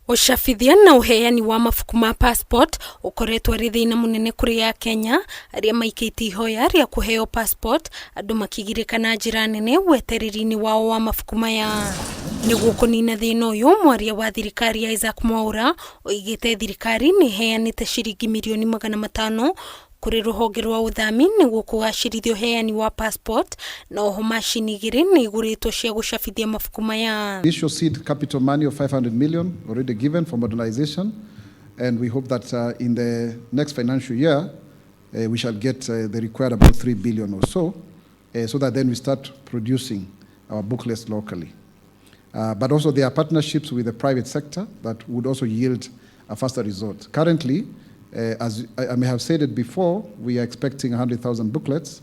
Ũcabithia na ũheani wa mabuku ma passport ũkoretwo arĩ thĩna mũnene kũrĩ Akenya arĩa maikĩtie ihoya rĩa kũheo passport, andũ makĩgirĩka na njĩra nene wetereri-inĩ wao wa mabuku maya. Nĩguo kũnina thĩna ũyũ, mwaria wa thirikari Isaac Mwaura oigĩte thirikari nĩ ĩheanĩte ciringi mirioni 500 kũrĩ rũhonge rwa ũthami nĩguo kũgacĩrithia ũheani wa passport, na oho macini igĩrĩ nĩ igũrĩtwo cia gũcabithia mabuku maya. Initial seed capital money of 500 million already given for modernization, and we hope that in the next financial year we shall get the required about 3 billion or so, so that then we start producing our booklets locally. But also there are partnerships with the private sector that would also yield a faster result. Currently, as I may have said it before, we are expecting 100,000 booklets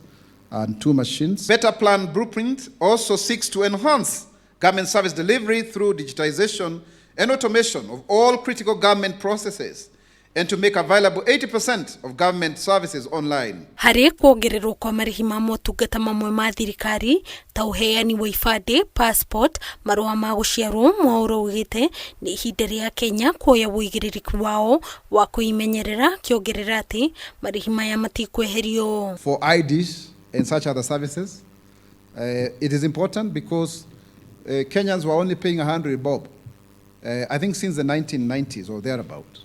and 2 machines. Better Plan Blueprint also seeks to enhance government service delivery through digitization and automation of all critical government processes and to make available 80% of government services online. Harĩ kuongererwo kwa marĩhi ma motungata mamwe ma thirikari ta ũheani wa ibandĩ, passport, marũa ma gũciarwo, Mwaura augĩte nĩ ihinda rĩa Kenya kuoya ũigĩrĩrĩki wao wa kwĩmenyerera, akĩongerera atĩ marĩhi maya matikweherio. For IDs and such other services, it is important because Kenyans were only paying 100 bob, I think since the 1990s or thereabout.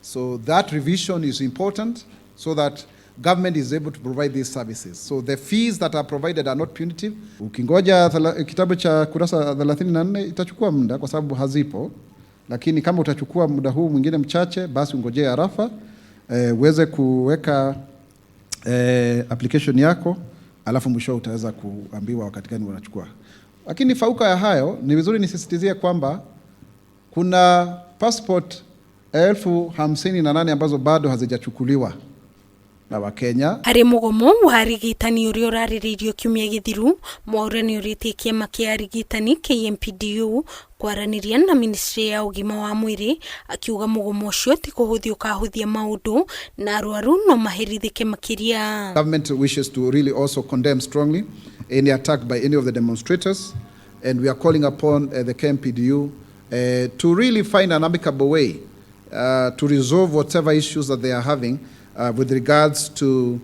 So that revision is important so that government is able to provide these services. So the fees that are provided are not punitive. Ukingoja kitabu cha kurasa 34 itachukua muda kwa sababu hazipo, lakini kama utachukua muda huu mwingine mchache, basi ungojee arafa, uweze kuweka application yako, alafu mwisho utaweza kuambiwa wakati gani wanachukua. Lakini fauka ya hayo, ni vizuri nisisitizie kwamba kuna passport 58,000 ambazo bado hazijachukuliwa na Wakenya. Harĩ mũgomo wa arigitani ũrĩa ũrarĩrĩirio kiumia gĩthiru, Mwaura nĩ ũrĩtie kĩama kĩa arigitani KMPDU kwaranĩria na ministry ya ũgima wa mwĩrĩ, akiuga mũgomo ũcio ti kũhũthia ũkahũthia maũndũ na arwaru no maherithĩke makĩria. Government wishes to really also condemn strongly any attack by any of the demonstrators, and we are calling upon the KMPDU to really find an amicable way to resolve whatever issues that they are having with regards to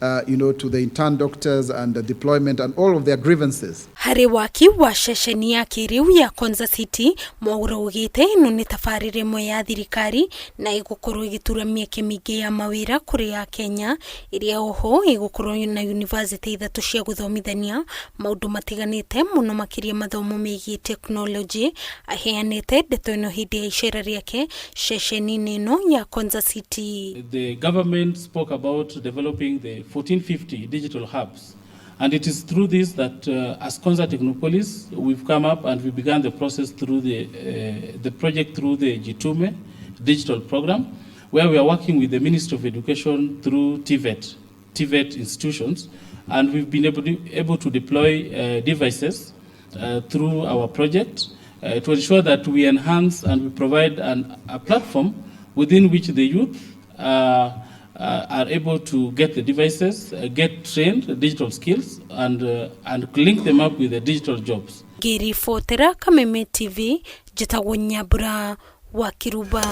the intern doctors and the deployment and all of their grievances. Harĩ waki wa ceceni ya kĩrĩu ya Konza City, Mwaura augĩte ĩno nĩ tabarĩra ĩmwe ya thirikari na ĩgũkorwo ĩgĩtura mĩeke mĩingĩ ya mawĩra kũrĩ Akenya, ĩrĩa oho ĩgũkorwo na yunivasĩtĩ ithatũ cia gũthomithania maũndũ matiganĩte mũno makĩria mathomo megiĩ tekinoronjĩ. Aheanĩte ndeto ĩno hĩndĩ ya icera rĩake ceceni-inĩ ĩno ya Konza City. The government spoke about developing the 1450 digital hubs. And it is through this that as Konza Technopolis, we've come up and we began the process through the project through the Jitume digital program, where we are working with the Ministry of Education through TVET institutions, and we've been able to deploy devices through our project to ensure that we enhance and we provide a platform within which the youth are able to get the devices, get trained digital skills, and link them up with the digital jobs. Ngĩribotera Kameme TV, njĩtagwo Nyambura wa Kiruba.